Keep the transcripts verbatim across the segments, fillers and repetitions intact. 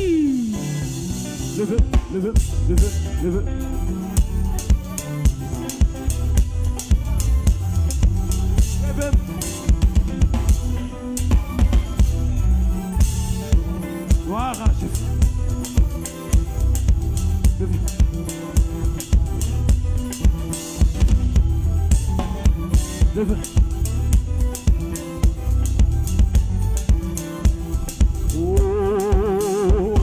Hey! Leve, leve, leve, leve. Leve. Glwa a Jezi. Leve. Leve. Oh,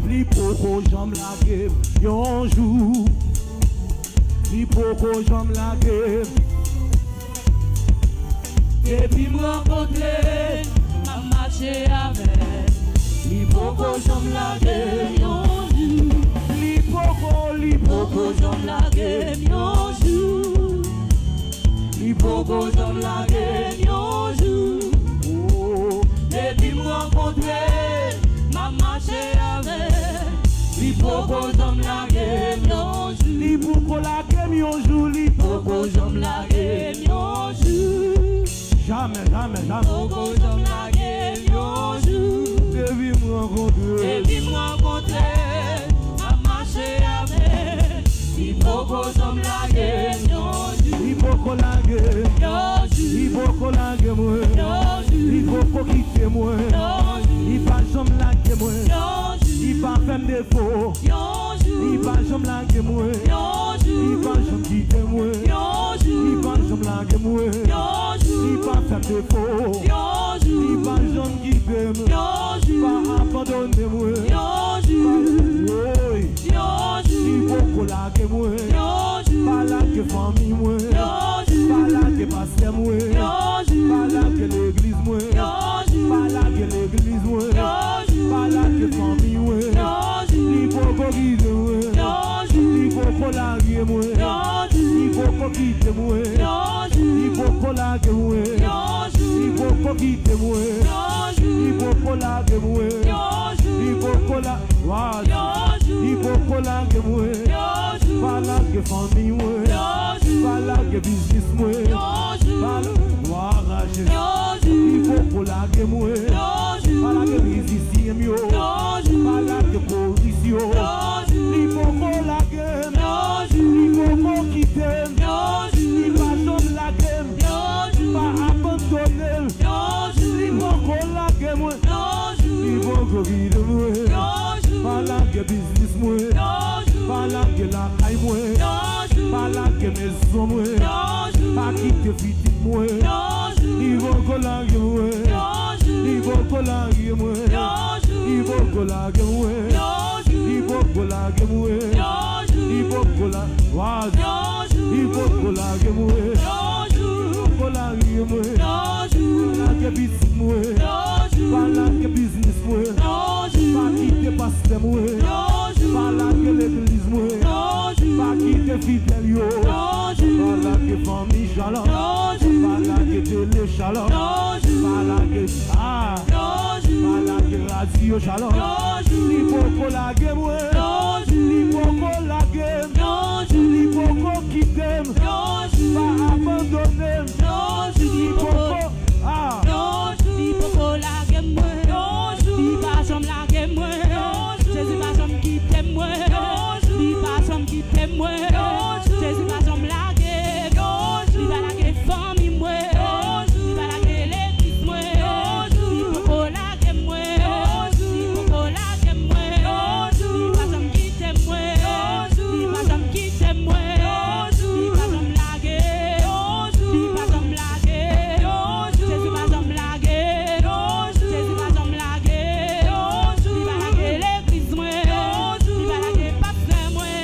li poko janm lage m yon jou. Li poko janm lage m. Depi m rankontre l, m ap mache avè l. Li poko janm lage m yon jou. Li poko, li poko janm lage m yon jou. Li poko janm lage m yon jou. Oh, depi m rankontre l, m ap mache avè l. Li poko janm lage m yon jou. Li poko lage m yon jou. Li poko janm lage m yon jou. Jamè, jamè, jamè. Poko janm lage m yon jou. Depi m rankontre l. Depi m rankontre l, m ap mache avè l. Li poko janm lage m yon jou. Li poko lage m. Yon jou. Li poko lage mwen. Yon jou. Li poko kite mwen. Yon jou. Li pa janm lage mwen. Yon jou. Li pa fè m defo. Yon jou. Li pa janm lage mwen. Yon jou. Li pa janm kite mwen. Yon jou. Li pa janm lage mwen. Yon jou. Li pa fè m defo. Yon jou. Li pa janm kite m. Yon jou. Pa abandone mwen. Yon jou. Pa, woy. Yon jou. Li poko lage mwen. Yon jou. Pa lage fanmi mwen. Yon jou. Pa lage pastè mwen. Yon jou. Pa lage legliz mwen. Yon jou. Pa lage legliz mwen. Yon jou. Pa lage fanmi mwen. Yon jou. Li poko kite mwen. Yon jou. Li poko lage mwen. Yon jou. Li poko kite mwen. Yon jou. Li poko lage mwen. Yon jou. Li poko kite mwen. Yon jou. Li poko lage mwen. Yon jou. Li poko la-, wa-, yon jou. Li poko lage mwen. Yon jou. Pa lage fanmi mwen. Yon jou. Pa lage biznis mwen. Yon jou. Pa la-, wa-, Jezi. Yon jou. Li poko lage mwen. Yon jou. Pa lage mizisyen m yo. Yon jou. Pa lage koris yo. Yon jou. Li poko lage m. Yon jou. Li poko kite m. Yon jou. Li pa janm lage m. Yon jou. Pa abandone m. Yon jou. Li poko lage mwen. Yon jou. Li poko kite mwen. Yon jou. Pa lage biznis mwen. Yon jou. Pa lage lakay mwen. Yon jou. Pa lage mezon mwen. Yon jou. Pa kite pitit mwen. Yon jou. Li poko lage mwen. Yon jou. Li poko lage mwen. Li poko lage mwen. Li poko lage mwen. Li poko la-, Waz. Li poko lage mwen. Li poko lage mwen. Pa lage pitit mwen. Pa lage biznis mwen. Pa kite pastè mwen. Pa lage legliz mwen. Pa kite fidèl yo. Pa lage fanmi Shalom. Pa lage tele Shalom. Pa lage, ah, pa lage radyo Shalom. Li poko lage mwen. Li poko lage m. Li poko kite m. Pa abandone m. Li poko, ah. Li poko lage mwen. Li pa janm lage mwen. Jezi pa janm kite mwen. Li pa janm kite mwen. Jezi pa janm lage m. Li pa lage fanmi mwen. Li pa lage legliz mwen. Li poko lage mwen. Li poko lage mwen. Li pa janm kite mwen. Li pa janm kite mwen. Li pa janm lage m. Li pa janm lage m. Jezi pa janm lage m. Jezi pa janm lage m. Li pa lage legliz mwen. Li pa lage pastè mwen.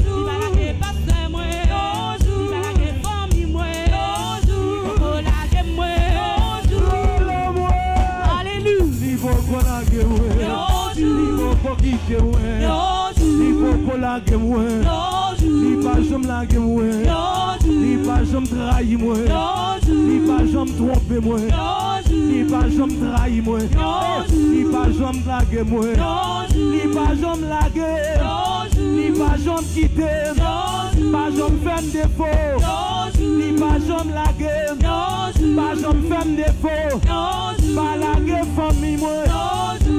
Li pa lage pastè mwen. Li pa lage fanmi mwen. Li poko lage mwen. Alelouya. Li poko lage mwen. Li poko kite mwen. Li poko lage mwen. Li pa janm lage mwen. Li pa janm trayi mwen. Li pa janm twonpe mwen. Li pa janm trayi mwen. Li pa janm lage mwen. Li pa janm lage m. Li pa janm kite m. Pa janm fè m defo. Li pa janm lage m. Pa janm fè m defo. Pa lage fanmi mwen.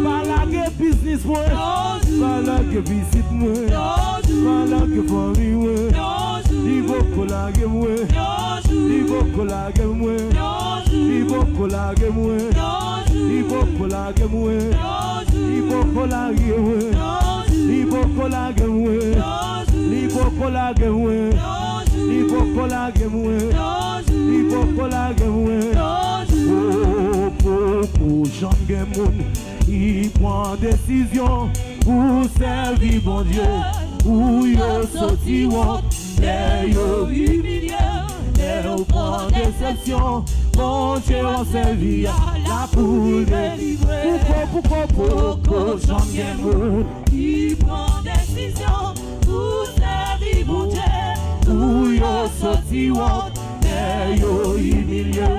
Pa lage biznis mwen. Pa lage pitit mwen. Pa lage fanmi mwen. Li poko lage mwen. Li poko lage mwen. Li poko lage mwen. Li poko lage mwen. Li poko lage mwen. Li poko lage mwen. Li poko lage mwen. Li poko lage mwen. Li poko lage mwen. Oh, poko janm gen moun ki pran desizyon pou sèvi Bondye, pou yo soti wont, lè yo imilye, lè yo pran desepsyon, Bondye w ap sèvi a la pou l delivre. Pouko, pouko, poko janm gen moun ki pran desizyon pou sèvi Bondye, pou yo soti wont, lè yo imilye,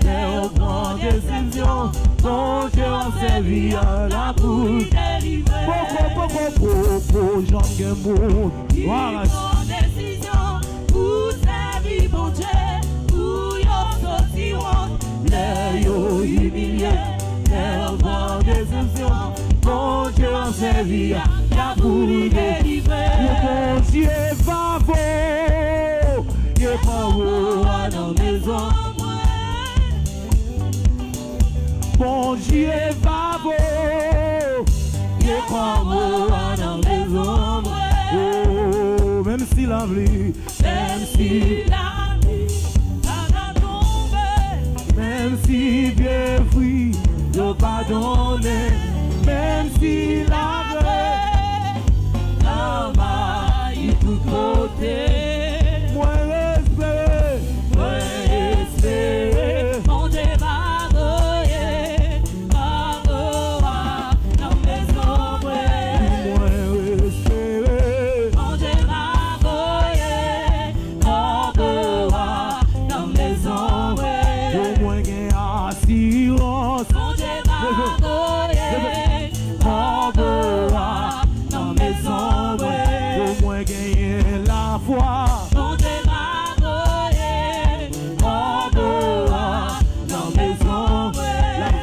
lè yo pran desizyon, Bondye w ap sèvi a la pou l delivre. Poko, poko, poko janm gen moun ki pran desizyon pou sèvi Bondye, pou yo soti wont, lè yo imilye, lè yo pran desizyon, Bondye w ap sèvi a, y a pou li delivre. Pou Bondye pa vo, ye pa vo a nan mezon mwen. Bondye pa vo, ye pa vo a nan mezon mwen. Oh, menm si lapli, menm si lapli pa ka tonbe, menm si pye fri yo pa donnen, menm si lagre anvayi tout kote. Mwen espere, mwen espere Bondye pa voye kòbo a nan mezon mwen. Mwen espere Bondye pa voye kòbo a nan mezon mwen. Pou mwen gen asirans. Bondye pa voye kòbo a nan mezon mwen. Pou mwen genyen lafwa. Bondye pa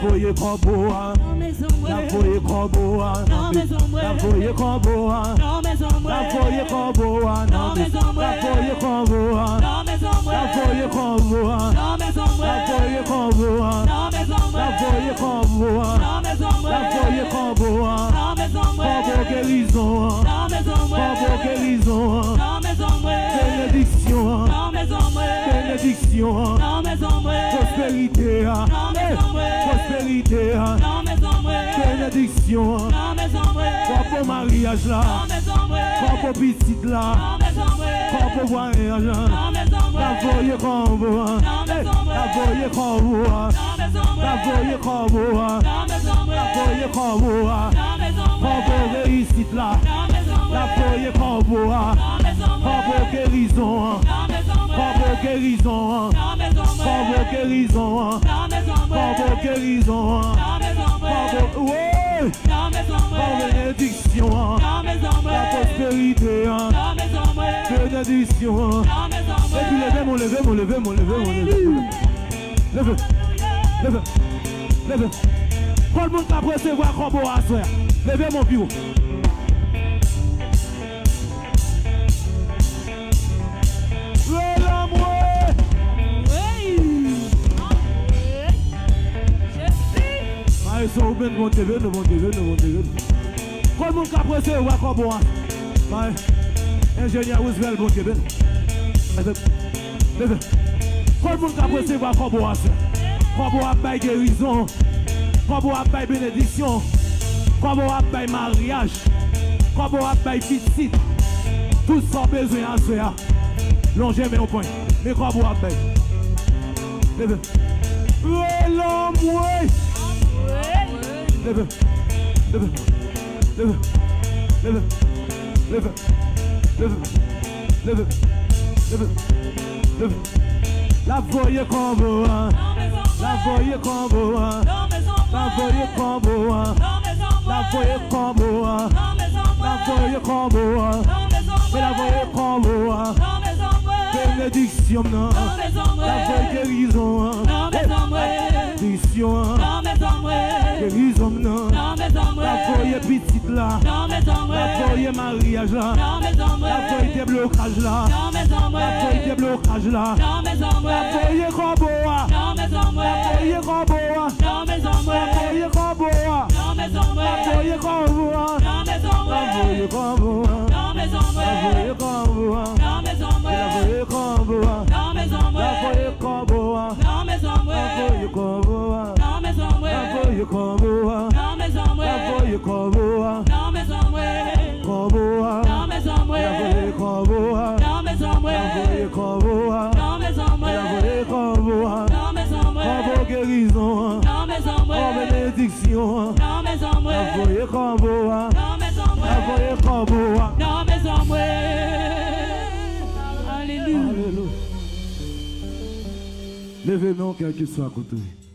voye kòbo a nan mezon mwen. L ap voye kòbo a nan mezon mwen. L ap voye kòbo a nan mezon mwen. L ap voye kòbo a nan mezon mwen. L ap voye kòbo a nan mezon mwen. L ap voye kòbo a nan mezon mwen. L ap voye kòbo a nan mezon mwen. L ap voye kòbo a nan mezon mwen. L ap voye kòbo a nan mezon mwen. L ap voye kòbo a nan mezon mwen. Kòbo gerizon an nan mezon mwen. Kòbo gerizon an nan mezon mwen. Benediksyon an. Benediksyon an. Pwosperite a. Pwosperite a. Benediksyon an. Kòbo maryaj la. Kòbo pitit la. Kòbo vwayaj la. N ap voye kòbo a. N ap voye kòbo a. N ap voye kòbo a. N ap voye kòbo a. Kòbo reyisit la. N ap voye kòbo a. Kòbo gerizon an. Kòbo gerizon an. Kòbo gerizon an. Kòbo gerizon an. Kòbo, woy! Kòbo benediksyon an. La pwosperite an. Benediksyon an. Epi leve men w, leve men w, leve men w, leve men w, leve men w. Leve. Leve. Leve. Konbyen moun k ap resevwa kòbo aswè a? Leve men w pi wo. Rele anmwe! Maestro, ou menm, Bondye beni w, Bondye beni w, Bondye beni w. Konbyen moun k ap resevwa kòbo a? Bay. Enjenyè Roosevelt, Bondye beni w. Leve. Leve. Konbyen moun k ap resevwa kòbo a, sè? Kòbo ap bay gerizon. Kòbo ap bay benediksyon. Kòbo ap bay maryaj. Kòbo ap bay pitit. Tout sa w bezwen aswè a. Lonje men w pran. Men kòbo ap bay. Leve. Rele anmwe! Leve. Leve. Leve. Leve. Leve. Leve. Leve. Leve. Leve. L ap voye kòbo a. L ap voye kòbo a. L ap voye kòbo a. L ap voye kòbo a. L ap voye kòbo a. L ap voye kòbo a. Benediksyon m nan. L ap voye gerizon an. Benediksyon an. Gerizon m nan. L ap voye pitit la. L ap voye maryaj la. L ap voye deblokaj la. L ap voye deblokaj la. L ap voye kòbo a. L ap voye kòbo a. L ap voye kòbo a. L ap voye kòbo a. L ap voye kòbo a. L ap voye kòbo a. L ap voye kòbo a. L ap voye kòbo a. L ap voye kòbo a. L ap voye kòbo a. L ap voye kòbo a. L ap voye kòbo a. Kòbo a. L ap voye kòbo a. L ap voye kòbo a. L ap voye kòbo a. L ap voye kòbo a. Kòbo gerizon an. Kòbo benediksyon an. L ap voye kòbo a. L ap voye kòbo a. Alelouya. Alelouya. Leve men w kèlkeswa kote w ye.